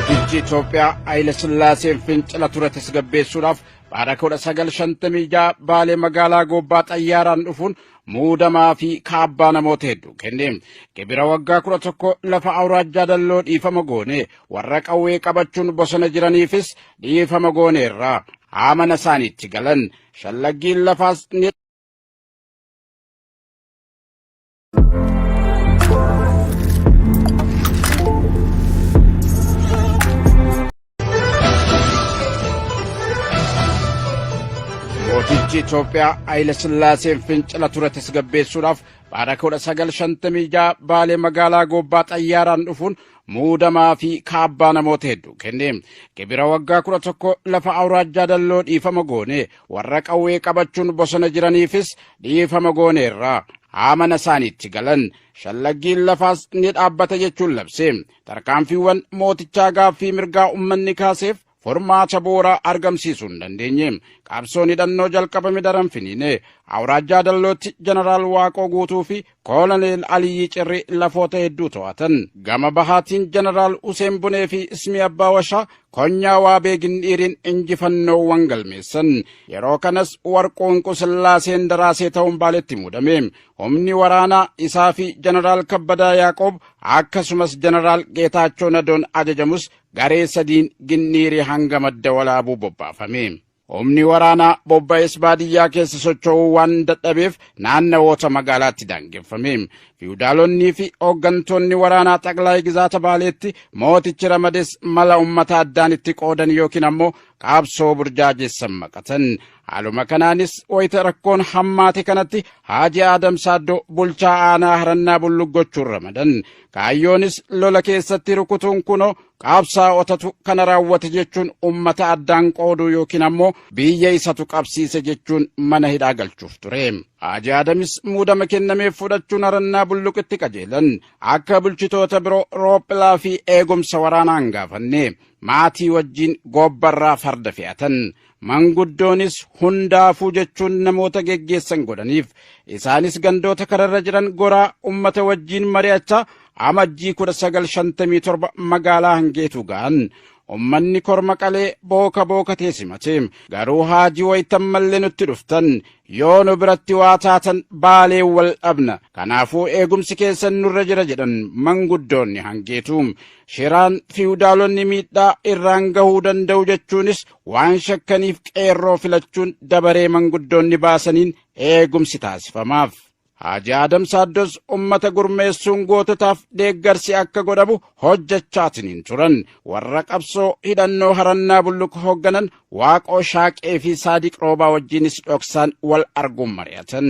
Mootichi Itoophiyaa Haayile Sillaaseen fincila ture tasgabbeessuudhaaf bara 1956 Baalee magaalaa Goobbaa xayyaaraan dhufuun muudamaa fi kaabbaa namoota hedduu kenne. Gibira waggaa 11 lafa awuraajjaa dalloo dhiifama goone warra qawwee qabachuun bosona jiraniifis dhiifama gooneerra. Haa mana isaaniitti galan. Shallaggiin lafaas ni Mootichi Itoophiyaa Haayile Sillaaseen fincila ture tasgabbeessuudhaaf bara 1956 Baalee magaalaa Goobbaa xayyaaraan dhufuun muudamaa fi kaabbaa namoota hedduu kenne. Gibira waggaa 11 lafa awuraajjaa dalloo dhiifama goone warra qawwee qabachuun bosona jiraniifis dhiifama gooneerra. Haa mana isaaniitti galan. Shallaggiin lafaas ni dhaabbata jechuun labse. Tarkaanfiiwwan mootichaa gaaffii mirgaa ummanni kaaseef furmaata bu'uuraa argamsiisuu hin dandeenye. Qabsoon hidhannoo jalqabame daran finiine. Awuraajjaa Dallootti Jeneraal Waaqoo Guutuu fi Kooloneel Aliyyii Cirrii lafoota hedduu to'atan. Gama bahaatiin Jeneraal Huseen Bunee fi Ismii Abbaa Washaa konyaa Waabee Gindhiiriin injifannoowwan galmeessan. Yeroo kanas Warquu Inqusillaaseen Daraasee ta'uun Baaletti muudame. Humni waraanaa isaa fi Jeneraal Kabbadaa Yaaqoob akkasumas Jeneraal Geetaachoo Nadoon ajajamus garee sadiin Ginniirii hanga madda walaabuu bobbaafame. Humni waraanaa bobba'es baadiyyaa keessa socho'uu waan dadhabeef naannawoota magaalaatti daangeffame. Fiwudaalonnii fi hooggantoonni waraanaa xaqlaay gizaata Baaleetti mootichi ramades mala ummata addaan itti qoodan yookiin ammoo qabsoo burjaajessan maqatan. Haaluma kanaanis wayita rakkoon hammaate kanatti Haaji Aadam Saaddoo bulchaa aanaa Harannaa Bulluq gochuun ramadan. Kaayyoonis lola keessatti rukutuun kunoo qabsaa'otatu kana raawwate jechuun ummata addaan qooduu yookiin ammoo biyya isatu qabsiise jechuun mana hidhaa galchuuf ture. Haaji Aadamis muudama kennameef fudhachuun Harannaa Bulluqitti qajeelan. Akka bulchitoota biroo roophilaa fi eegumsa waraanaa hin gaafanne. Maatii wajjin goobbarraa farda fe'atan. Manguddoonis hundaafuu jechuun namoota geggeessan godhaniif. Isaanis gandoota kararra jiran goraa ummata wajjiin mari'achaa Amajjii 1957 magaalaa Hangeetuu ga'an. Ummanni korma qalee booka bookatee simate. Garuu haajii waytan mallee nutti dhuftan. Yoo nu biratti waa taatan baalee wal dhabna. Kanaafuu eegumsi keessan nurra jira jedhan manguddoonni Hangeetuu. Shiraan fiwudaalonni miidhaa irraan gahuu danda'u jechuunis waan shakkaniif qeerroo filachuun dabaree manguddoonni baasaniin eegumsi taasifamaaf. Haaji Aadam Saaddos ummata gurmeessuun goototaaf deeggarsi akka godhamu hojjechaatiniin turan. Warra qabsoo hidhannoo harannaa bulluq hoogganan Waaqoo Shaaqee fi Saadiq Roobaa wajjinis dhoksaan wal arguun mari'atan.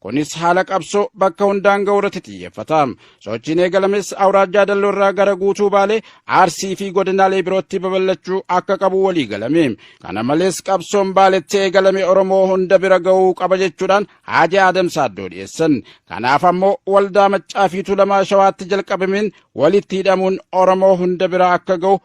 Kunis haala qabsoo bakka hundaan ga'u irratti xiyyeeffata. Sochiin eegalames awuraajjaa Dalloo irraa gara guutuu Baalee, Arsii fi godinaalee birootti babal'achuu akka qabu walii galame. Kana malees qabsoon Baaletti eegalame Oromoo hunda bira ga'uu qaba jechuudhaan Haaji Aadam Saaddoo dhiyeessan. Kanaaf ammoo waldaa Maccaa fi Tuulamaa Shawaatti jalqabameen walitti hidhamuun Oromoo hunda bira akka ga'u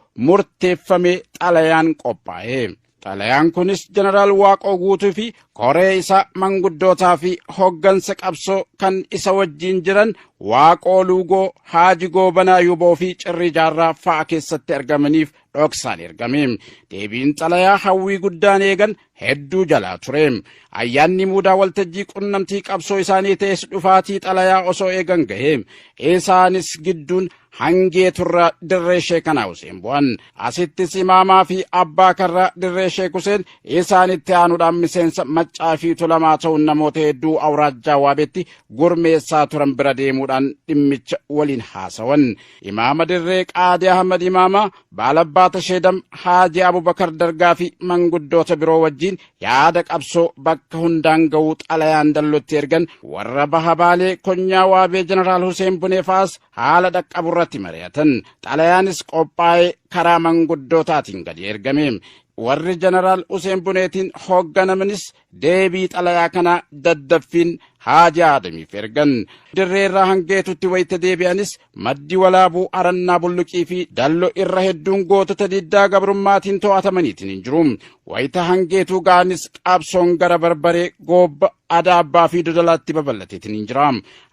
murteeffamee xalayaan qophaa'e. Xalayaan kunis Jeneraal Waaqoo Guutuu fi koree isaa manguddootaa fi hoggansa qabsoo kan isa wajjin jiran Waaqoo Luugoo, Haaji Goobanaa Yuboo fi Cirrii Jaarraa fa'a keessatti argamaniif dhoksaan ergame. Deebiin xalayaa hawwii guddaan eegan hedduu jalaa ture. Ayyaanni muudaa waltajjii qunnamtii qabsoo isaanii ta'es dhufaatii xalayaa osoo eegan gahe. Isaanis gidduun hangee turraa dirree sheekanaa Huseen bu'an. Asittis imaamaa fi abbaa karraa dirree Sheek Huseen isaanitti aanuudhaan miseensa maccaa fi tulamaa ta'uun namoota hedduu awuraajjaa waabetti gurmeessaa turan bira deemuudhaan dhimmicha waliin haasawan. Imaama dirree Qaadi Ahmad Imaamaa, Baalabbaa Tasheedam, Haaji Abubakar Dargaa fi manguddoota biroo wajjin yaada qabsoo bakka hundaan ga'uu xalayaan dallotti ergan warra baha Baalee konyaa waabee Jeneraal Huseen Bunee fa'as haala dhaqqabu irratti mari'atan. Xalayaanis qophaa'ee karaa manguddootaatiin gadi ergame. Warri Jeneraal Huseen Buneetiin hoogganamanis deebii xalayaa kanaa daddaffiin Haaji Aadamiif ergan. Dirree irraa hangeetutti wayita deebi'anis maddi walaabuu arannaa bulluqii fi dallo irra hedduun gootota diddaa gabrummaatiin to'atamaniitiin hin jiru. Wayita hangeetuu ga'anis qabsoon gara barbaree goobba Adaabbaa fi Dodolaatti babal'ateetiin hin jira.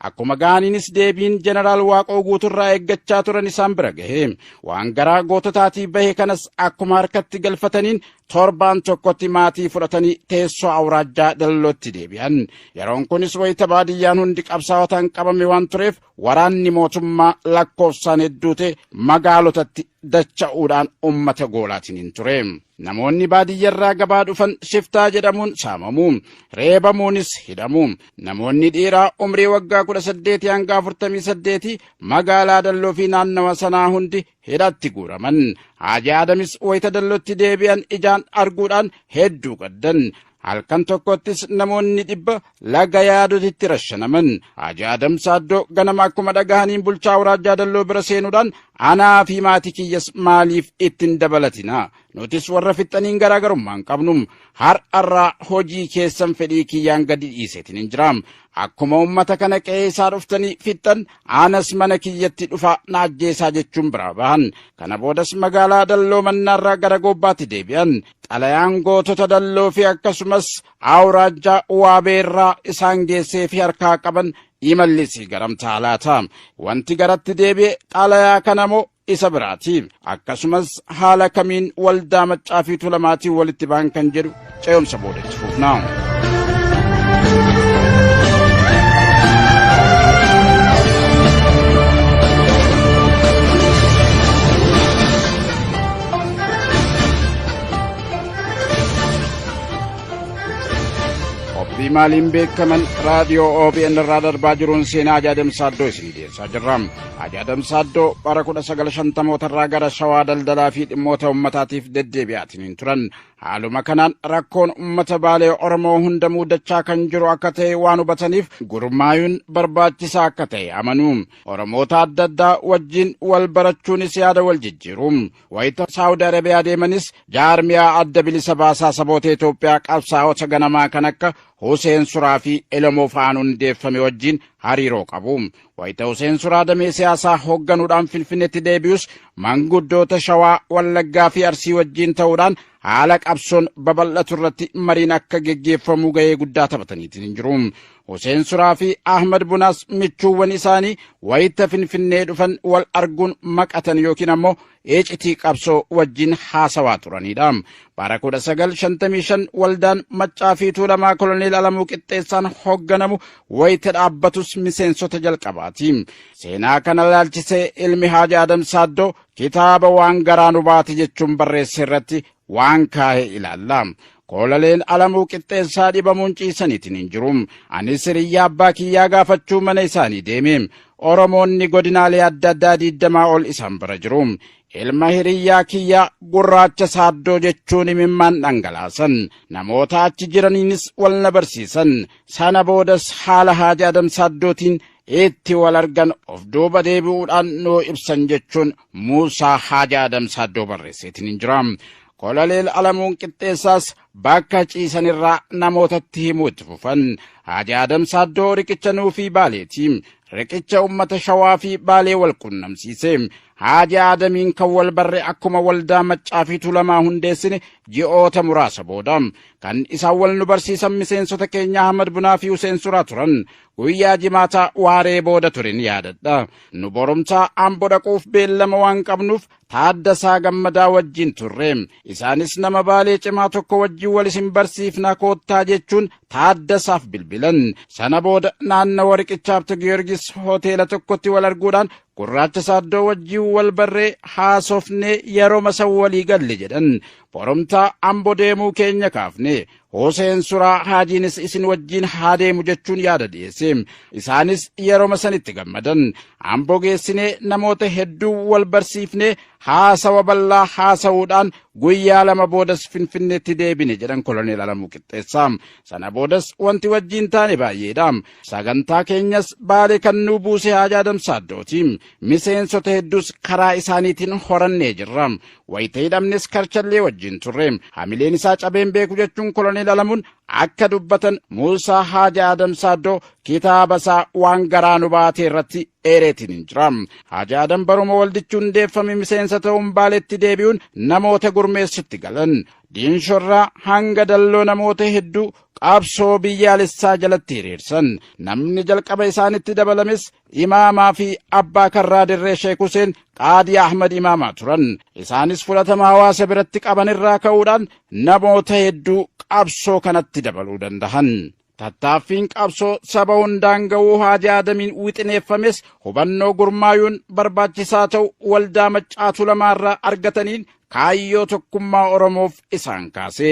Akkuma gahaniinis deebiin Jeneraal Waaqoo Guuturraa eeggachaa turan isaan bira gahe. Waan garaa goototaatii bahe kanas akkuma harkatti galfataniin torbaan tokkotti maatii fudhatanii teessoo awuraajjaa Dallootti deebi'an. Yeroon kunis wayita baadiyyaan hundi qabsaa'otaan qabame waan tureef waraanni mootummaa lakkoofsaan hedduu ta'e magaalotatti dacha'uudhaan ummata goolaatiin hin ture. Namoonni baadiyyarraa gabaa dhufan shiftaa jedhamuun saamamu, reebamuunis hidhamu. Namoonni dhiiraa umrii waggaa 18 hanga 48 magaalaa Dalloo fi naannawa sanaa hundi hidhatti guuraman. Haaji Aadamis wayita Dallootti deebi'an ijaan arguudhaan hedduu gaddan. Halkan tokkottis namoonni 100 laga yaadotitti rashanaman. Haaji Adam Saaddoo ganama akkuma dhagahaniin bulchaa awuraajjaa Dalloo bira seenuudhaan anaa fi maatii kiyyas maaliif ittiin dabalatina? Nutis warra fixxaniin garaagarummaa hin qabnu. Har'arraa hojii keessan fedhii kiyyaan gadi dhiiseetiin hin jira. Akkuma uummata kana qe'ee isaa dhuftanii fixxan anas mana kiyyatti dhufaa na ajjeesaa jechuun biraa bahan. Kana boodas magaalaa Dalloo Mannaarraa gara Goobbaatti deebi'an. Xalayaan gootota Dalloo fi akkasumas awuraajjaa Waabeerraa isaan geessee fi harkaa qaban imallisii garam ta'a laata? Wanti garatti deebi'e xalayaa kana moo isa biraati? Akkasumas haala kamiin waldaa Maccaa fi Tuulamaatiin walitti ba'an kan jedhu ce'umsa booda itti fufna. Qophii maaliin beekaman raadiyoo OBN irraa darbaa jiruun seenaa Hajii Adam Saaddoo isinii dhiyeessaa jirra. Hajii Adam Saaddoo bara 1950moota irraa gara Shawaa daldalaa fi dhimmoota uummataatiif deddeebi'aatiin hin turan. Haaluma kanaan rakkoon uummata Baalee Oromoo hunda muudachaa kan jiru akka ta'e waan hubataniif gurmaayuun barbaachisaa akka ta'e amanu. Oromoota adda addaa wajjin wal barachuunis yaada wal jijjiiru. Wayita Saawudi Arabiyaa deemanis jaarmiyaa adda bilisa baasaa saboota Itoophiyaa qabsaa'ota ganamaa kan akka Huseen Suraa fi Elemoo fa'aan hundeeffame wajjin hariiroo qabu. Wayita Huseen Suraa damee siyaasaa hoogganuudhaan Finfinneetti deebi'us manguddoota Shawaa, Wallaggaa fi Arsii wajjin ta'uudhaan haala qabsoon babal'atu irratti mariin akka geggeeffamu gahee guddaa taphataniitiin hin jiru. Huseen Suraa fi Ahmad Bunaas michuuwwan isaanii wayita Finfinnee dhufan wal arguun maqatan yookiin ammoo icitii qabsoo wajjin haasawaa turanidha. Bara 1955 waldaan Maccaa fi Tuulamaa Koloneel Alamuu Qixxeessaan hoogganamu wayita dhaabbatus miseensota jalqabaati. Seenaa kana laalchisee ilmi Haaji Adam Saaddoo kitaaba waan garaa nu baate jechuun barreesse irratti waan kaa'e ilaalla. Koolaleen Alamuu Qixxeessaa dhibamuun ciisaniitiin hin jiru. Anis hiriyyaa abbaa kiyyaa gaafachuu mana isaanii deeme. Oromoonni godinaalee adda addaa 20 ol isaan bira jiru. Ilma hiriyyaa kiyyaa gurraacha Saaddoo jechuun imimmaan dhangalaasan. Namoota achi jiraniinis wal na barsiisan. Sana boodas haala Haaji Adam Saaddootiin itti wal argan of duuba deebi'uudhaan nuu ibsan jechuun Muusaa Haaji Adam Saaddoo barreesseetiin hin jira. Koloneel Alamuun Qixxeessaas bakka ciisanirraa namootatti himuu itti fufan. Haaji Adam Saaddoo riqicha Nuufii Baaleeti. Riqicha uummata Shawaa fi Baalee wal qunnamsiise. Haaji Adamiin kan wal barre akkuma waldaa Maccaa fi Tuulamaa hundeessine ji'oota muraasa booda. Kan isaan wal nu barsiisan miseensota keenya Ahmad Bunaa fi Huseen Suraa turan. Guyyaa Jimaataa waaree booda ture ni yaadadha. Nu borumtaa Ambo dhaquuf beellama waan qabnuuf Taaddasaa Gammadaa wajjin turre. Isaanis nama Baalee cimaa tokko wajjin wal isin barsiifna koottaa jechuun Taaddasaaf bilbilan. Sana booda naannawa riqicha Habta Giyoorgis hoteela tokkotti wal arguudhaan Gurraacha Saaddoo wajjin wal barree haasofnee yeroo san walii galle jedhan. Borumtaa Ambo deemuu keenya kaafne. Huseen Suraa Haajiinis isin wajjin haa deemu jechuun yaada dhiyeesse. Isaanis yeroma sanitti gammadan. Amboo geessinee namoota hedduu wal barsiifnee haasawa bal'aa haasa'uudhaan guyyaa lama boodas Finfinneetti deebine jedhan Koloneel Alamuu Qixxeessaa. Sana boodas wanti wajjin taane baay'eedha. Sagantaa keenyas Baale kan nuu buuse Haaji Adam Saaddooti. Miseensota hedduus karaa isaaniitiin horannee jirra. Wayita hidhamnes karchallee wajjin turre. Hamileen isaa cabeen beeku jechuun Koloneel Alamuun akka dubbatan Muusaa Haaji Adam Saaddoo kitaaba isaa waan garaa nu baate irratti eereetiin hin jira. Haaji Adam baruma waldichi hundeeffame miseensa ta'uun Baaletti deebi'uun namoota gurmeessutti galan. Diinshorraa hanga Dalloo namoota hedduu qabsoo biyyaalessaa jalatti hiriirsan. Namni jalqaba isaanitti dabalames Imaamaa fi Abbaa Karraa Dirree Sheek Huseen Qaadii Ahmad Imaamaa turan. Isaanis fudhatama hawaasa biratti qaban irraa ka'uudhaan namoota hedduu qabsoo kanatti dabaluu dandahan. Tattaaffiin qabsoo saba hundaan ga'uu Haaji Aadamiin wixineeffames hubannoo gurmaayuun barbaachisaa ta'u waldaa Maccaa Tuulamaa irraa argataniin kaayyoo tokkummaa Oromoof isaan kaase.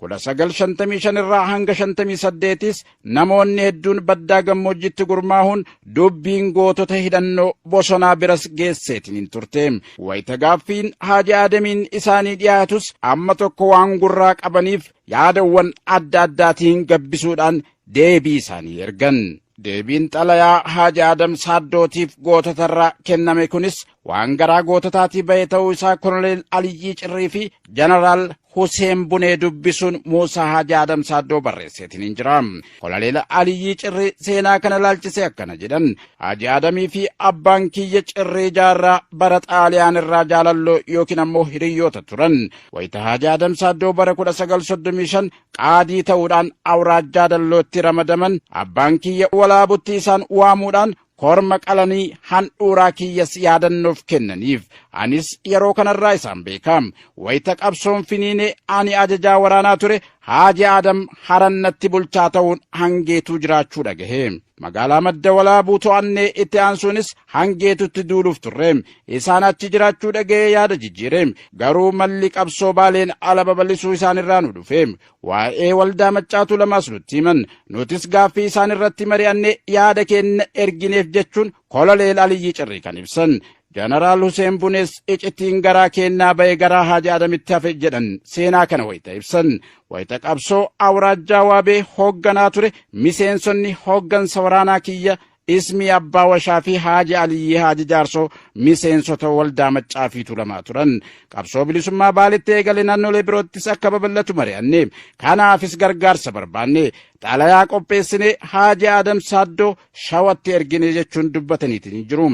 1955 irraa hanga 58s namoonni hedduun baddaa gammoojjitti gurmaahuun dubbiin gootota hidhannoo bosonaa biras geesseetiin hin turte. Wayita gaaffiin Haaji Aadamiin isaanii dhiyaatus amma tokko waan gurraa qabaniif yaadawwan adda addaatiin gabbisuudhaan deebii isaanii ergan. Deebiin xalayaa Haaji Adam Saaddootiif goototarraa kenname kunis waan garaa goototaatii bahe ta'uu isaa Koloneel Aliyyii Cirrii fi Jeneraal Huseen Bunee dubbisuun Muusaa Haaji Adam Saaddoo barreesseetiin hin jira. Koloneel Aliyyii Cirrii seenaa kana laalchisee akkana jedhan. Haaji Adamii fi abbaan kiyya Cirrii Jaarraa bara Xaaliyaan irraa jaalalloo yookiin ammoo hiriyyoota turan. Wayita Haaji Adam Saaddoo bara 1935 qaadii ta'uudhaan awraajjaa Dallootti ramadaman, abbaan kiyya Walaabutti isaan waamuudhaan korma qalanii handhuuraa kiyyas yaadannoof kennaniif. Anis yeroo kanarraa isaan beeka. Wayita qabsoon finiinee ani ajajaa waraanaa ture, Haaji Adam Harannatti bulchaa ta'uun Hangeetuu jiraachuu dhagahe. Magaalaa Madda Walaabuu to'annee itti aansuunis Hangeetutti duuluuf turre. Isaan achi jiraachuu dhaga'ee yaada jijjiire. Garuu malli qabsoo Baaleen ala babal'isuu isaanirraa nu dhufe. Waa'ee waldaa Maccaa Tuulamaas nutti himan. Nutis gaaffii isaan irratti mari'annee yaada keenya ergineef jechuun Koloneel Aliyyii Cirrii kan ibsan. Jeneraal Huseen Bunees icitiin garaa keennaa ba'e garaa Haaji Adamitti hafe jedhan seenaa kana wayita ibsan. Wayita qabsoo awraajjaa Waabee hoogganaa ture miseensonni hooggansa waraanaa kiyya Ismii Abbaa Washaa fi Haaji Aliyyii Haaji Jaarsoo miseensota waldaa Maccaa fi Tuulamaa turan. Qabsoo bilisummaa Baaletti eegale naannolee biroottis akka babal'atu mari'anne. Kanaafis gargaarsa barbaanne. Xalayaa qopheessine Haaji Adam Saaddoo Shawatti ergine jechuun dubbataniitiin jiru.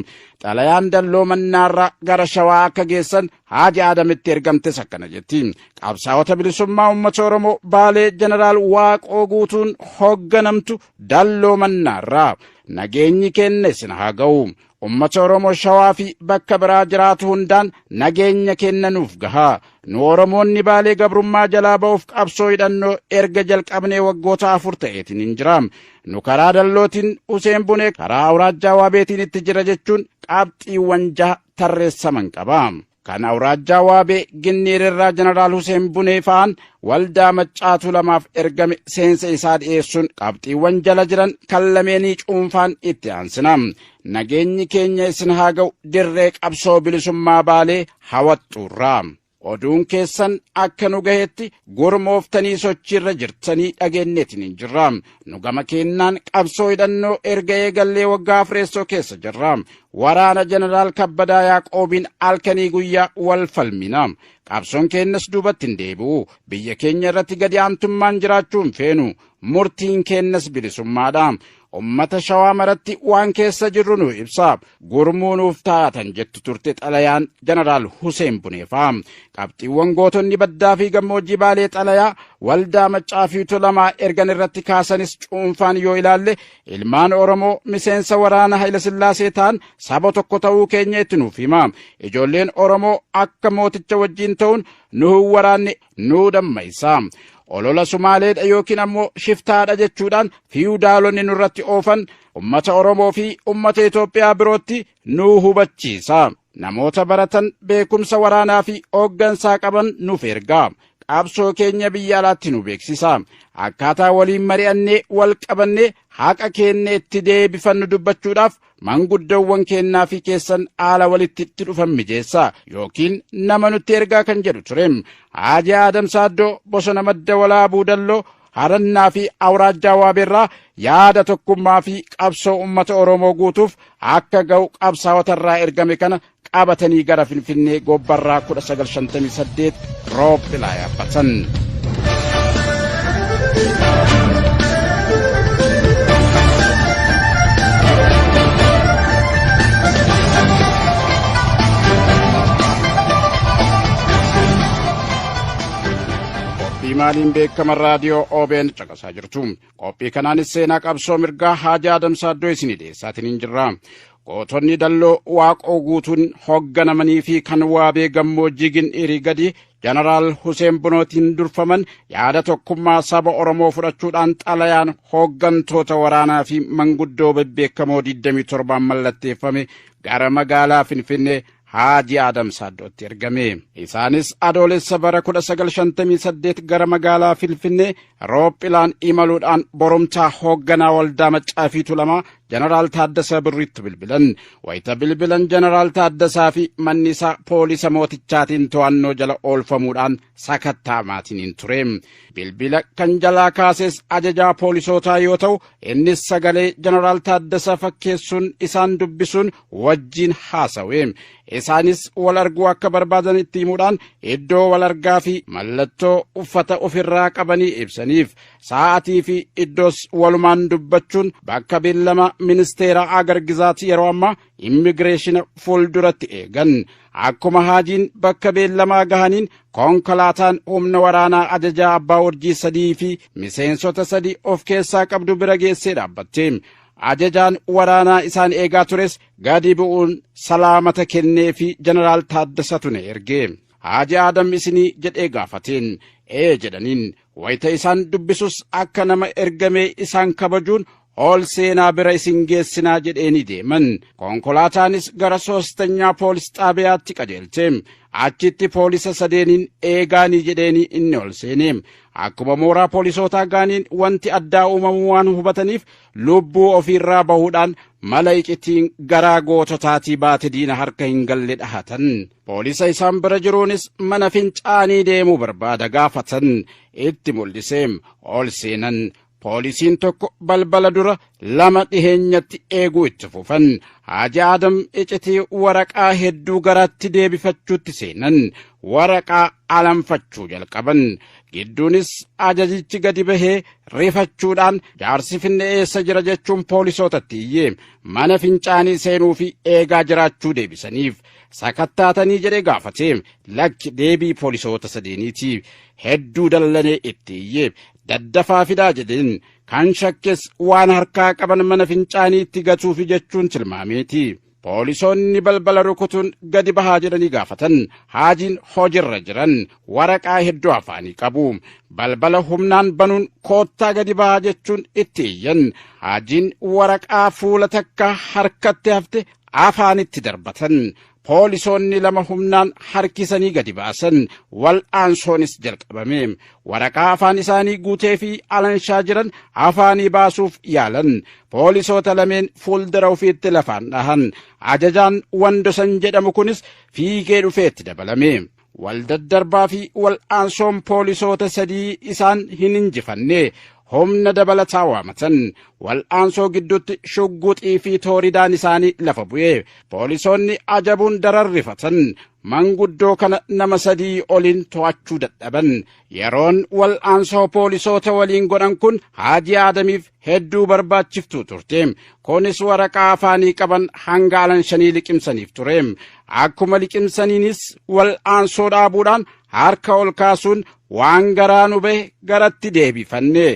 Xalayaan Dalloo Mannaarraa gara Shawaa akka geessan Haaji Adamitti ergamtes akkana jetti. Qabsaa'ota bilisummaa uummata Oromoo Baalee Jeneraal Waaqoo Guutuun hoogganamtu Dalloo Mannaarraa nageenyi keenya isin haa ga'u. Ummata Oromoo Shawaa fi bakka biraa jiraatu hundaan nageenya kenna nuuf gaha. Nu Oromoonni Baalee gabrummaa jalaa ba'uuf qabsoo hidhannoo erga jalqabnee waggoota 4 ta'eetiin hin jira. Nu karaa Dallootiin Huseen Bunee karaa Awuraajjaa Waabeetiin itti jira jechuun qabxiiwwan 6 tarreessaman qaba. Kan Awuraajjaa Waabee Ginniir irraa Jeneraal Huseen Bunee fa'aan waldaa Maccaa Tuulamaaf ergame seensa isaa dhiyeessuun qabxiiwwan jala jiran kan lameenii cuunfaan itti aansina. Nageenyi keenya isin haa ga'u dirree qabsoo bilisummaa Baalee Hawaxxuurraa. Oduun keessan akka nu gahetti gurmooftanii sochiirra jirtanii dhageenneetiin hin jirra. Nu gama keennaan qabsoo hidhannoo erga eegallee waggaa afreessoo keessa jirra. Waraana Jeneraal Kabbadaa Yaaqoobiin halkanii guyyaa wal falmina. Qabsoon keenyas duubatti hin deebi'u. Biyya keenya irratti gadi aantummaan jiraachuu hin feenu. Murtiin keenyas bilisummaadha. Ummata Shawaa maratti waan keessa jirru nu ibsa. Gurmuu nuuf taatan jettu turte xalayaan Jeneraal Huseen Buneefaa. Qabxiiwwan gootonni baddaa fi gammoojjii Baalee xalayaa waldaa Maccaa fi Tuulamaa ergan irratti kaasanis cuunfaan yoo ilaalle ilmaan Oromoo miseensa waraana Hayilasillaasee ta'an saba tokko ta'uu keenya itti nuuf hima. Ijoolleen Oromoo akka mooticha wajjin ta'uun nu hin waraanne nu dammaysa. Olola Sumaaleedha yookiin ammoo shiftaadha jechuudhaan fiwudaalonni nurratti oofan ummata Oromoo fi ummata Itoophiyaa birootti nu hubachiisa. Namoota baratan beekumsa waraanaa fi hooggansaa qaban nuuf erga. Qabsoo keenya biyya alaatti nu beeksisa. Akkaataa waliin mari'annee wal qabannee haqa keenya itti deebifannu dubbachuudhaaf manguddoowwan keennaa fi keessan haala walitti itti dhufan mijeessa yookiin nama nutti ergaa kan jedhu ture. Haaji Aadam Saaddoo bosona Madda Walaabuu Dalloo Harannaa fi Awuraajjaa Waabeerraa yaada tokkummaa fi qabsoo uummata Oromoo guutuuf akka ga'u qabsaa'otarraa ergame kana qabatanii gara Finfinnee gobbarraa 1958 roophilaa yaabbatan. Qophii himaaliin beekaman raadiyoo OBN caqasaa jirtu. Qophii kanaanis seenaa qabsoo mirgaa Haaji Adam Saaddoo isinii dhiyeessaatiin hin jirra. Gootonni dalloo Waaqoo guutuun hoogganamanii fi kan waabee gammoojjii Gindhiirii gadi Jeneraal Huseen Bunootiin durfaman yaada tokkummaa saba Oromoo fudhachuudhaan xalayaan hooggantoota waraanaa fi manguddoo bebbeekamoo 27 mallatteeffame gara magaalaa Finfinnee Haaji Adam Saaddootti ergame. Isaanis Adoolessa bara 1958 gara magaalaa Finfinnee roophilaan imaluudhaan borumtaa hoogganaa waldaa Maccaa fi Tuulamaa Jeneraal Taaddasaa Birriitti bilbilan. Wayita bilbilan Jeneraal Taaddasaa fi manni isaa poolisa mootichaatiin to'annoo jala oolfamuudhaan sakatta'amaatiin hin ture. Bilbila kan jalaa kaases ajajaa poolisootaa yoo ta'u, innis sagalee Jeneraal Taaddasaa fakkeessuun isaan dubbisuun wajjin haasawe. Isaanis wal arguu akka barbaadan itti himuudhaan iddoo wal argaa fi mallattoo uffata ofirraa qabanii ibsaniif. Sa'aatii fi iddoos walumaan dubbachuun bakka beellama ministeera agar gizaati yeroo ammaa immigireeshina fuulduratti eegan. Akkuma Haajiin bakka beellamaa gahaniin konkolaataan humna waraanaa ajajaa abbaa urjii sadii fi miseensota sadii of keessaa qabdu bira geessee dhaabbatte. Ajajaan waraanaa isaan eegaa tures gadi bu'uun salaamata kennee fi Jeneraal Taaddasatu na erge. Haaji Aadam isinii jedhee gaafateen. Ee jedhaniin. Wayita isaan dubbisus akka nama ergamee isaan kabajuun ol seenaa bira isin geessinaa jedheeni deeman. Konkolaataanis gara soostanyaa poolis xaabiyaatti qajeelte. Achitti poolisa sadeeniin eegaanii jedheeni inni ol seene. Akkuma mooraa poolisootaa gaaniin wanti addaa uumamuu waan hubataniif lubbuu ofiirraa bahuudhaan mala icitiin garaa goototaatii baate diina harka hin galle dhahatan. Poolisa isaan bira jiruunis mana fincaanii deemuu barbaada gaafatan. Itti mul'iseem ol seenan. Poolisiin tokko balbala dura lama dhiheenyatti eeguu itti fufan. Haaji Aadam icitii waraqaa hedduu garaatti deebifachuutti seenan. Waraqaa alanfachuu jalqaban. Gidduunis ajajichi gadi bahee rifachuudhaan jaarsi finne eessa jira jechuun poolisootatti iyye. Mana fincaanii seenuu fi eegaa jiraachuu deebisaniif. Sakattaatanii jedhee gaafate. Lakki deebii poolisoota sadeeniiti. Hedduu dallanee itti iyye. Daddafaa fidaa jedheen. Kan shakkes waan harkaa qaban mana fincaaniitti gatuufi jechuun tilmaameeti. Poolisoonni balbala rukutuun gadi bahaa jedhanii gaafatan. Haajiin hojirra jiran waraqaa hedduu afaanii qabu. Balbala humnaan banuun koottaa gadi bahaa jechuun itti iyyan. Haajiin waraqaa fuula takka harkatti hafte afaanitti darbatan. Poolisoonni lama humnaan harkisanii gadi baasan. Wal'aansoonis jalqabame. Waraqaa afaan isaanii guutee fi alanshaa jiran afaanii baasuuf yaalan. Poolisoota lameen fuuldura ofiitti lafaan dhahan. Ajajaan Wandosan jedhamu kunis fiigee dhufeetti dabalame. Wal daddarbaa fi wal'aansoon poolisoota sadii isaan hin injifanne. Humna dabalataa waamatan. Wal'aansoo gidduutti shugguxii fi tooridaan isaanii lafa bu'e. Poolisoonni ajabuun dararrifatan. Manguddoo kana nama sadii oliin to'achuu dadhaban. Yeroon wal'aansoo poolisoota waliin godhan kun Haaji Aadamiif hedduu barbaachiftuu turte. Kunis waraqaa afaanii qaban hanga alanshanii liqimsaniif ture. Akkuma liqimsaniinis wal'aansoo dhaabuudhaan harka ol kaasuun waan garaa nu bahe garatti deebifanne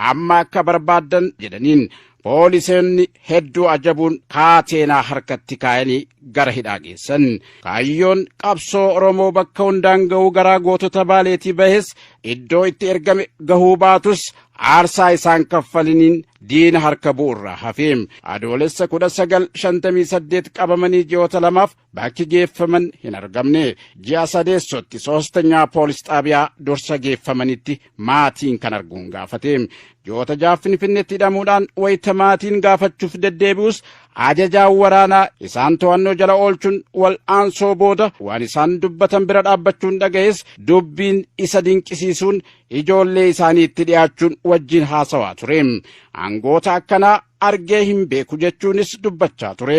amma akka barbaaddan jedhaniin. Poolisoonni hedduu ajabuun kaateenaa harkatti kaayanii gara hidhaa geessan. Kaayyoon qabsoo Oromoo bakka hundaan gahuu garaa gootota Baaleetii bahes iddoo itti ergame gahuu baatus aarsaa isaan kaffaliniin diina harka bu'urraa hafe. Adoolessa 1958 qabamanii ji'oota lamaaf bakki geeffaman hin argamne. Ji'a sadeessotti soostanyaa poolis xaabiyaa dursa geeffamanitti maatiin kan arguun gaafate. Ji'oota ja'a Finfinneetti hidhamuudhaan wayita maatiin gaafachuuf deddeebi'us ajajaan waraanaa isaan to'annoo jala oolchuun wal'aansoo booda waan isaan dubbatan bira dhaabbachuun dhaga'es dubbiin isa dinqisiisuun ijoollee isaanii itti dhiyaachuun wajjin haasawaa ture. Aangoota akkanaa argee hin beeku jechuunis dubbachaa ture.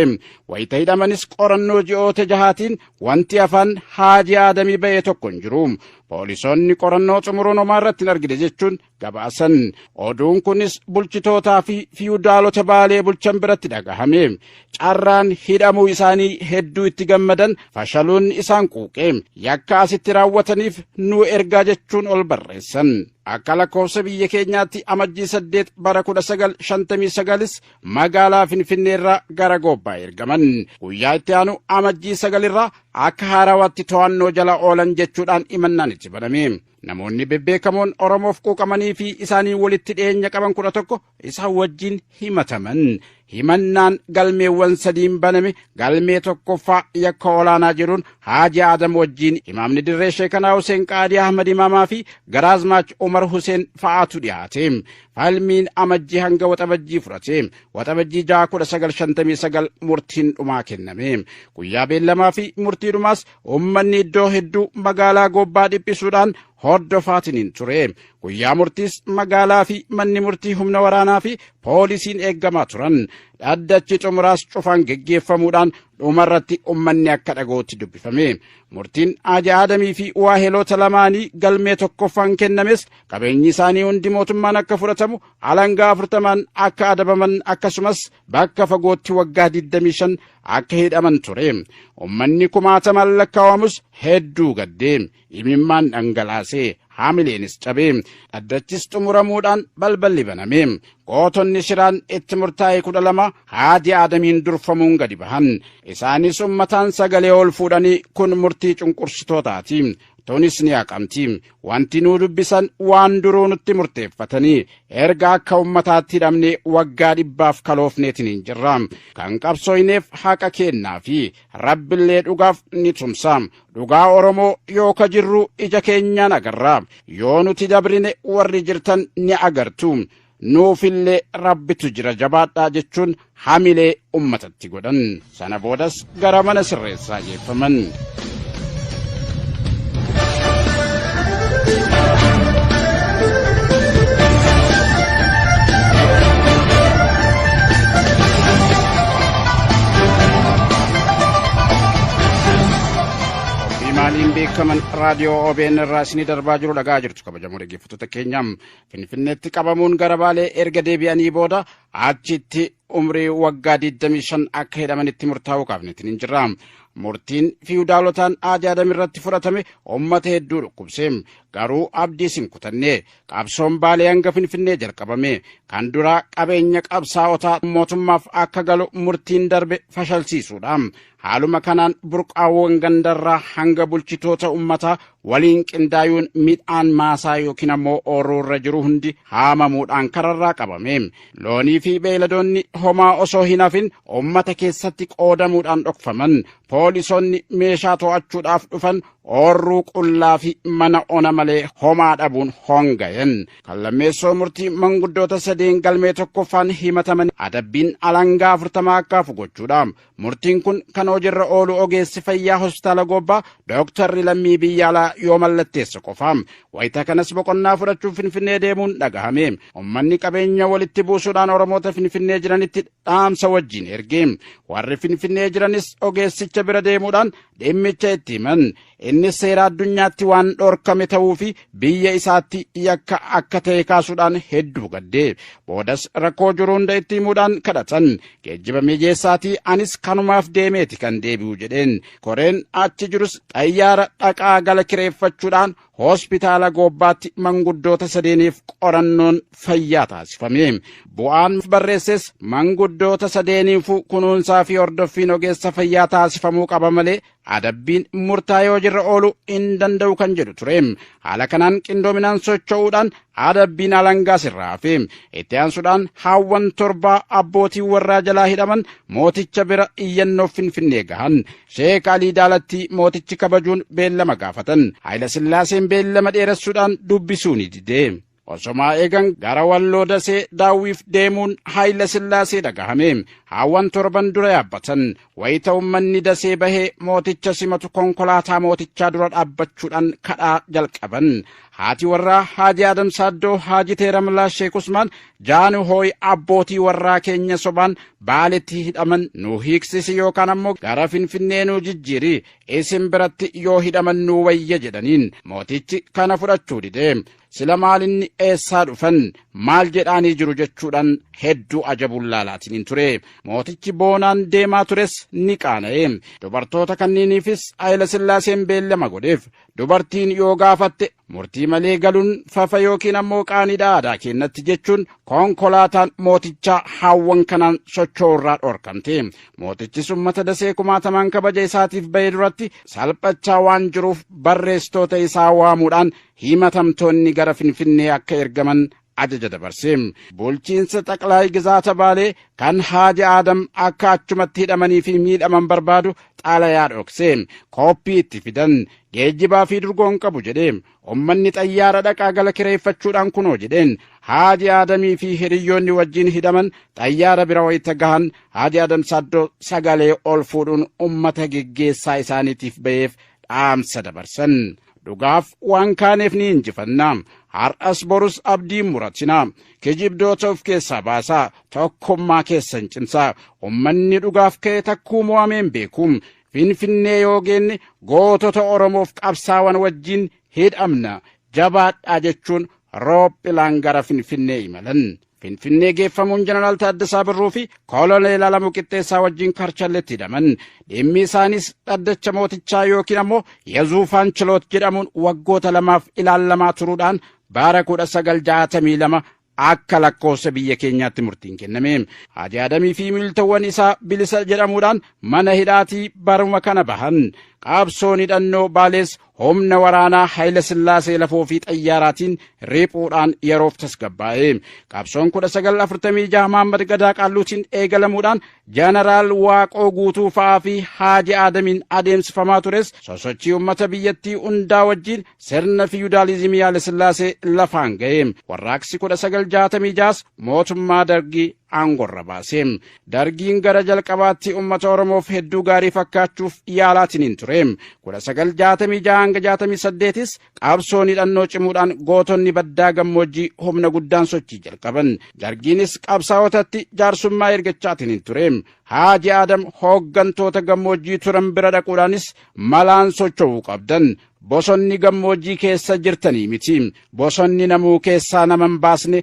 Wayita hidhamanis qorannoo ji'oota jahaatiin wanti afaan Haaji Aadamii ba'e tokko hin jiru. Poolisoonni qorannoo xumuruun homaa irratti hin argine jechuun gabaasan. Oduun kunis bulchitootaa fi fiyuudaalota Baalee bulchan biratti dhagahame. Carraan hidhamuu isaanii hedduu itti gammadan fashaluun isaan quuqe. Yakka asitti raawwataniif nu ergaa jechuun ol barreessan. Akka lakkoofsa biyya keenyaatti Amajjii 8 bara 1959s magaalaa Finfinneerraa gara Goobbaa ergaman. Guyyaa itti aanu Amajjii 9 irraa akka haarawaatti to'annoo jala oolan jechuudhaan himannaan itti baname. Namoonni bebbeekamoon Oromoof quuqamanii fi isaaniin walitti dhiyeenya qaban 11 isaan wajjin himataman. Himannaan galmeewwan sadiin baname galmee tokkoffaa yakka olaanaa jedhuun Haaji Aadam wajjin imaamni dirree Sheekanaa Huseen Qaadii Ahmad Imaamaa fi Garaazmaach Umar Huseen fa'aatu dhiyaate. Falmiin Amajjii hanga Waxabajjii fudhate. Waxabajjii 6 1959 murtiin dhumaa kenname. Guyyaa beellamaa fi murtii dhumaas Uummanni iddoo hedduu magaalaa Goobbaa dhiphisuudhaan hordofaatiniin ture. Guyyaa murtiis magaalaa fi manni murtii humna waraanaa fi poolisiin eeggamaa turan. Dhaddachi xumuraas cufaan geggeeffamuudhaan dhumarratti uummanni akka dhaga'utti dubbifame. Murtiin Haaji Aadamii fi waaheloota lamaanii galmee tokkoffaan kennames qabeenyi isaanii hundi mootummaan akka fudhatamu, alangaa afurtamaan akka adabaman akkasumas bakka fagootti waggaa 25 akka hidhaman ture. Uummanni kumaatamaan lakkaawamus hedduu gaddee imimmaan dhangalaasee haamileenis cabee dhaddachis xumuramuudhaan balballi baname. Gootonni shiraan itti murtaa'e 12 Haadi Aadamiin durfamuun gadi bahan. Isaanis uummataan sagalee ol fuudhanii kun murtii cunqursitootaati. Tunis ni haqamti. Wanti nuu dubbisan waan duruu nutti murteeffatanii erga akka ummataatti hidhamne waggaa dhibbaaf kaloofneetiin hin jirra. Kan qabsooyneef haqa keennaa fi rabbillee dhugaaf ni tumsa. Dhugaa Oromoo yoo ka jirru ija keenyaan agarra. Yoo nuti dabrine warri jirtan ni agartu. Nuufillee rabbitu jira jabaadhaa jechuun hamilee ummatatti godhan. Sana boodas gara mana sirreessaa geeffaman. Qophii maaliin beekaman raadiyoo OBN irraa isinii darbaa jiru dhagaa jirtu kabajamoo dhaggeeffattoota keenya. Finfinneetti qabamuun gara Baalee erga deebi'anii booda achitti umrii waggaa 25 akka hidhamanitti murtaa'uu kaafneetiin hin jirra. Murtiin fiwudaalotaan Haaji Adam irratti fudhatame uummata hedduu dhukkubse. Garuu abdiis hin kutanne. Qabsoon Baalee hanga Finfinnee jalqabame. Kan duraa qabeenya qabsaa'otaa mootummaaf akka galu murtiin darbe fashalsiisuudha. Haaluma kanaan burqaawwan gandarraa hanga bulchitoota ummataa waliin qindaayuun midhaan maasaa yookiin ammoo ooruurra jiru hundi haamamuudhaan kararraa qabame. Loonii fi beeyladoonni homaa osoo hin hafin ummata keessatti qoodamuudhaan dhokfaman. Poolisoonni meeshaa to'achuudhaaf dhufan oorruu qullaa fi mana ona malee homaa dhabuun hongayan. Kan lammeessoo murtii manguddoota sadeen galmee tokkoffaan himataman adabbiin alangaa afurtamaa akka hafu gochuudha. Murtiin kun kan hojiirra oolu ogeessi fayyaa hospitaala Goobbaa Dooktarri Lammii Biyyaalaa yoo mallatteesse qofa. Wayita kanas boqonnaa fudhachuuf Finfinnee deemuun dhagahame. Uummanni qabeenya walitti buusuudhaan Oromoota Finfinnee jiranitti dhaamsa wajjin erge. Warri Finfinnee jiranis ogeessicha bira deemuudhaan dhimmicha itti himan. Innis seera addunyaatti waan dhorkame ta'uu fi biyya isaatti yakka akka ta'e kaasuudhaan hedduu gadde. Boodas rakkoo jiru hunda itti himuudhaan kadhatan. Geejjiba mijeessaatii anis kanumaaf deemeeti kan deebi'u jedheen. Koreen achi jirus xayyaara dhaqaa gala kireeffachuudhaan hospitaala Goobbaatti manguddoota sadeeniif qorannoon fayyaa taasifame. Bu'aan barreesses manguddoota sadeeniifuu kunuunsaa fi hordoffiin ogeessa fayyaa taasifamuu qaba malee adabbiin murtaa'ee hojiirra oolu hin danda'u kan jedhu ture. Haala kanaan qindoominaan socho'uudhaan adabbiin alangaa sirraa hafe. Itti aansuudhaan haawwan torbaa abbootii warraa jalaa hidhaman mooticha bira iyyannoof Finfinnee gahan. Sheek Alii Daalattii mootichi kabajuun beellama gaafatan. Haayila Sillaaseen beellama dheeressuudhaan dubbisuu ni dide. Osomaa eegan gara Walloo Dasee daawwiif deemuun Haayila Sillaasee dhagahame. Haawwan torban dura yaabbatan. Wayita ummanni Dasee bahee mooticha simatu konkolaataa mootichaa dura dhaabbachuudhaan kadhaa jalqaban. Haati warraa Haaji Adam Saaddoo Haaji Teeramlaa Sheek Usmaan Jaanuhooy abbootii warraa keenya sobaan Baaletti hidhaman nu hiiksisi yookaan ammoo gara Finfinnee nu jijjiiri isin biratti yoo hidhaman nu wayya jedhaniin. Mootichi kana fudhachuu dide. Sila maalinni eessaa dhufan maal jedhaanii jiru jechuudhaan hedduu ajabuun laalaatiin ture. Mootichi boonaan deemaa tures ni qaana'e. Dubartoota kanniiniifis Hayila Sillaaseen beellama godheef. Dubartiin yoo gaafatte murtii malee galuun fafa yookiin ammoo qaaniidha aadaa keennatti jechuun konkolaataan mootichaa haawwan kanaan socho'urraa dhorkamte. Mootichis uummata Dasee kumaatamaan kabaja isaatiif ba'e duratti salphachaa waan jiruuf barreessitoota isaa waamuudhaan himatamtoonni gara Finfinnee akka ergaman ajaja dabarse. Bulchiinsa Xaqlaay Gizaata Baalee kan Haaji Aadam akka achumatti hidhamanii fi miidhaman barbaadu xaalayaa dhokse. Kooppii itti fidan. Geejjibaa fi durgoon qabu jedhe. Ummanni xayyaara dhaqaa gala kireeffachuudhaan kunoo jedheen. Haaji Aadamii fi hiriyyoonni wajjin hidhaman xayyaara bira wayita gahan Haaji Aadam Saaddoo sagalee ol fuudhuun ummata geggeessaa isaaniitiif ba'eef dhaamsa dabarsan. Dhugaaf waan kaaneef ni injifanna. Har'as borus abdii muratina. Kijibdoota of keessaa baasaa. Tokkummaa keessan cimsaa. Ummanni dhugaaf ka'e takkuu mo'amee hin beeku. Finfinnee yoo geenne gootota Oromoof qabsaawan wajjin hidhamna. Jabaadhaa jechuun roophilaan gara Finfinnee imalan. Finfinnee geeffamuun Jeneraal Taaddasaa Birruu fi Koloneel Alamuu Qixxeessaa wajjin Karchalletti hidhaman. Dhimmi isaanis dhaddacha mootichaa yookiin ammoo Yezuufaan Chiloot jedhamuun waggoota lamaaf ilaalamaa turuudhaan bara 1962 akka lakkoofsa biyya keenyaatti murtiin kenname. Haaji Adamii fi miiltowwan isaa bilisa jedhamuudhaan mana hidhaatii baruma kana bahan. Qabsoon hidhannoo Baalees humna waraanaa Hayila Sillaasee lafoo fi xayyaaraatiin riphuudhaan yeroof tasgabbaa'e. Qabsoon 1946 Mahaammad Gadaa Qaalluutiin eegalamuudhaan Janaraal Waaqoo Guutuu fa'aa fi Haaji Aadamiin adeemsifamaa tures sosochii uummata biyyattii hundaa wajjin sirna fiyudaalizimii Hayila Sillaasee lafaan ga'e. Warraaqsi 1966 mootummaa Dargii aangorra baase. Dargiin gara jalqabaatti uummata Oromoof hedduu gaarii fakkaachuuf yaalaatiin hin ture. 1966 hanga 68s qabsoon hidhannoo cimuudhaan gootonni baddaa gammoojjii humna guddaan sochii jalqaban. Dargiinis qabsaa'otatti jaarsummaa ergachaatiin hin ture. Haaji Aadam hooggantoota gammoojjii turan bira dhaquudhaanis malaan socho'uu qabdan. Bosonni gammoojjii keessa jirtanii miti. Bosonni namuu keessaa nama hin baasne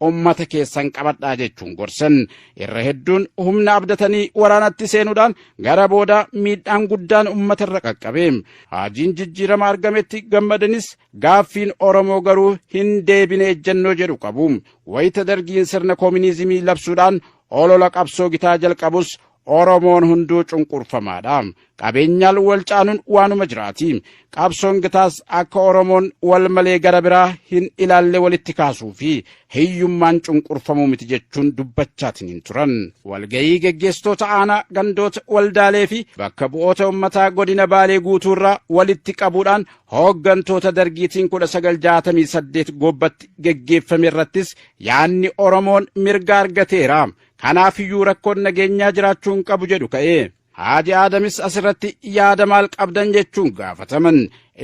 ummata keessan qabadhaa jechuun gorsan. Irra hedduun humna abdatanii waraanatti seenuudhaan gara boodaa miidhaan guddaan ummata irra qaqqabe. Haajiin jijjiirama argametti gammadanis gaaffiin Oromoo garuu hin deebine ejjennoo jedhu qabu. Wayita Dargiin sirna koominizimii labsuudhaan olola qabsoo gitaa jalqabus Oromoon hunduu cunqurfamaadha. Qabeenyaan wal caanuun waanuma jiraati. Qabsoon gitaas akka Oromoon wal malee gara biraa hin ilaalle walitti kaasuu fi hiyyummaan cunqurfamuu miti jechuun dubbachaatiin hin turan. Walgahii geggeessitoota aanaa, gandoota, waldaalee fi bakka bu'oota uummataa godina Baalee guutuurraa walitti qabuudhaan hooggantoota Dargiitiin 1968 Gobbatti geggeeffame irrattis yaanni Oromoon mirga argateera. Kanaafiyyuu rakkoon nageenyaa jiraachuu hin qabu jedhu ka'e. Haaji Aadamis asirratti yaada maal qabdan jechuun gaafataman.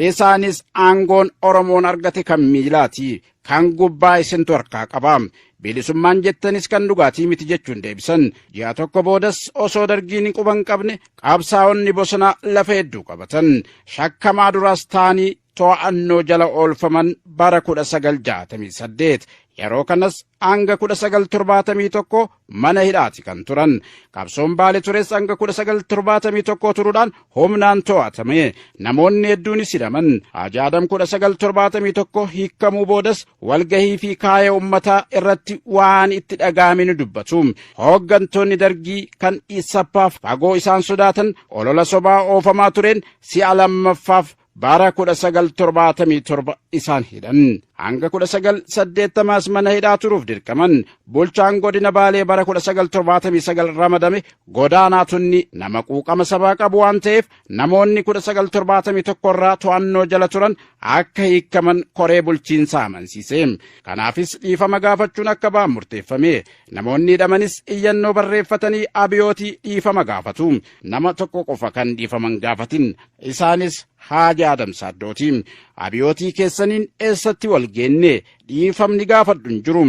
Isaanis aangoon Oromoon argate kan miilaati. Kan gubbaa isintu harkaa qaba. Bilisummaan jettanis kan dhugaatii miti jechuun deebisan. Ji'a tokko boodas osoo Dargiin hin quban qabne qabsaa'onni bosonaa lafa hedduu qabatan. Shakkamaa duraas ta'anii to'annoo jala oolfaman bara 1968. Yeroo kanas hanga 1971 mana hidhaati kan turan. Qabsoon Baale tures hanga 1971 turuudhaan humnaan to'atame. Namoonni hedduunis hidhaman. Haaji Adam 1971 hiikamuu boodas walgahii fi kaaya uummataa irratti waan itti dhaga'ame ni dubbatu. Hooggantoonni Dargii kan Isappaaf fagoo isaan sodaatan olola sobaa oofamaa tureen si'a lammaffaaf Bara 1977 isaan hidhan. Hanga 1980s mana hidhaa turuuf dirqaman. Bulchaan godina Baalee bara 1979 ramadame Godaanaa Tunni nama quuqama sabaa qabu waan ta'eef, namoonni 1971 irraa to'annoo jala turan akka hiikkaman koree bulchiinsaa amansiise. Kanaafis dhiifama gaafachuun akka ba'an murteeffame. Namoonni hidhamanis iyyannoo barreeffatanii Abiyootii dhiifama gaafatu. Nama tokko qofa kan dhiifaman gaafatin. Isaanis Haaji Adam Saaddooti. Abiyootii keessaniin eessatti wal geenne? Dhiifamni gaafadhu hin jiru.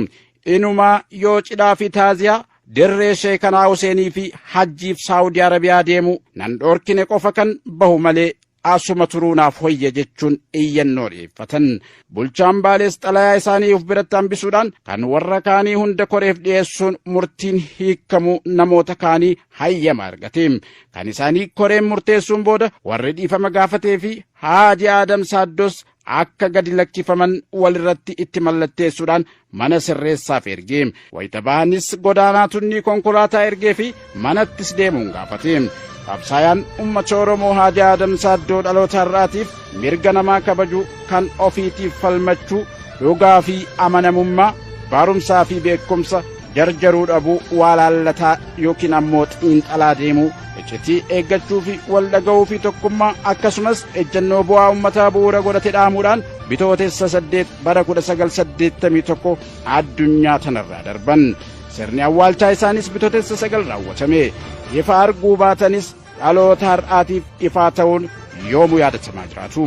Inumaa yoo cidhaa fi taaziyaa dirree Sheekanaa Huseenii fi Hajjiif Saawudii Arabiyaa deemu nan dhoorkine qofa kan bahu malee, asuma turuu naaf hoyya jechuun iyyannoo dhiyeeffatan. Bulchaan Baalees xalayaa isaanii of biratti hambisuudhaan kan warra kaanii hunda koreef dhiyeessuun murtiin hiikkamuu namoota kaanii hayyama argate. Kan isaanii koreen murteessuun booda warri dhiifama gaafatee fi Haaji Aadam Saaddos akka gadi lakkifaman walirratti itti mallatteessuudhaan mana sirreessaaf ergee. Wayita bahanis Godaanaa Tunnii konkolaataa ergee fi manattis deemuun gaafate. Qabsaayaan uummata Oromoo Haaji Aadam Saaddoo dhaloota har'aatiif mirga namaa kabajuu, kan ofiitiif falmachuu, dhugaa fi amanamummaa, barumsaa fi beekumsa, jarjaruu dhabuu, waa laallataa yookiin ammoo xiinxalaa deemuu, iccitii eeggachuu fi wal dhaga'uu fi tokkummaa, akkasumas ejjennoo bu'aa uummataa bu'uura godhate dhaamuudhaan Bitootessa 8 bara 1981 addunyaa tanarraa darban. Sirni awwaalchaa isaanis Bitootessa 9 raawwatame. Ifa arguu baatanis dhaloota har'aatiif ifaa ta'uun yoomuu yaadatamaa jiraatu.